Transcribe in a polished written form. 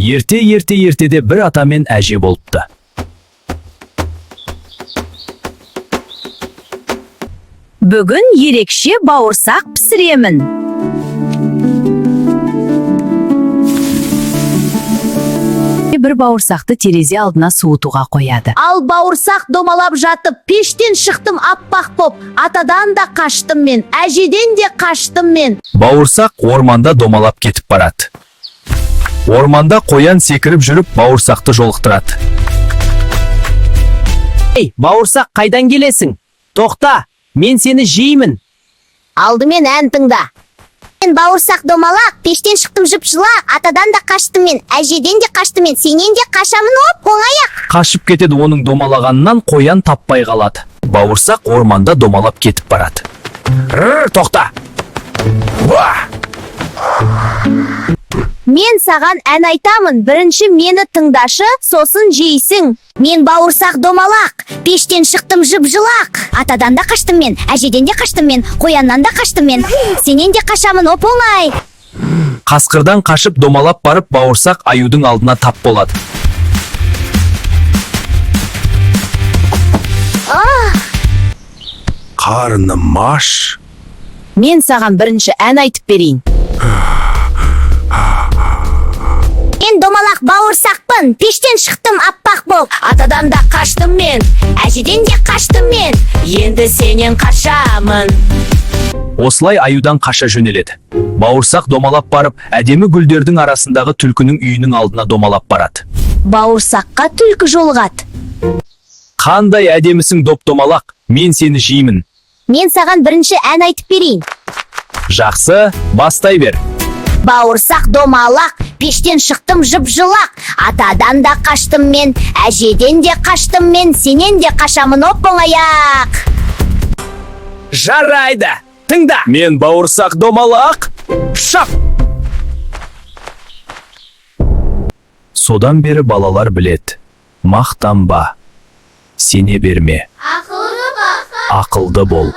Ерте, ерте, ертеде бір ата мен әже болыпты. Бүгін ерекше бауырсақ пісіремін. Бір бауырсақты терезе алдына суытуға қояды. Ал бауырсақ домалап жатып, пештен шықтым аппақ боп, атадан да қаштым мен, әжеден де қаштым мен. Бауырсақ орманда домалап кетіп барады. Орманда қоян секіріп жүріп бауырсақты жолықтырады. Ей, бауырсақ, қайдан келесің? Тоқта, мен сені жеймін. Алдымен ән тыңда. Мен бауырсақ домалақ, пештен шықтым жып-жылақ, атадан да қаштым мен, әжеден де қаштым мен, сенен де қашамын, оп, оңай-ақ. Қашып кетеді. Оның домалағанынан қоян таппай қалады. Бауырсақ орманда домалап кетіп барады. Рр, тоқта! Уа! Мен саған ән айтамын, бірінші мені тыңдашы, сосын жейсің. Мен бауырсақ домалақ, пештен шықтым жып-жылақ. Атадан да қаштым мен, әжеден де қаштым мен, қояннан да қаштым мен, сенен де қашамын, оп оңай. Қасқырдан қашып домалап барып, бауырсақ аюдың алдына тап болады. Қарным аш. Мен саған бірінші ән айтып берейін. Мен домалақ бауырсақпын, пештен шықтым аппақ болып. Атадан да қаштым мен, әжеден де қаштым мен, енді сенен қашамын. Осылай аюдан қаша жөнеледі. Бауырсақ домалап барып, әдемі гүлдердің арасындағы түлкінің үйінің алдына домалап барады. Бауырсаққа түлкі жолығады. Қандай әдемісің, доп домалақ, мен сені жеймін. Мен саған бірінші ән айтып берейін. Жақсы, бастай бер. Бауырсақ домалақ, пештен шықтым жып-жылақ. Атадан да қаштым мен, әжеден де қаштым мен, сенен де қашамын, оп оңай-ақ. Жарайды, тыңда. Мен бауырсақ домалақ. Шап! Содан бері балалар білет. Мақтанба. Сене берме. Ақылды бол.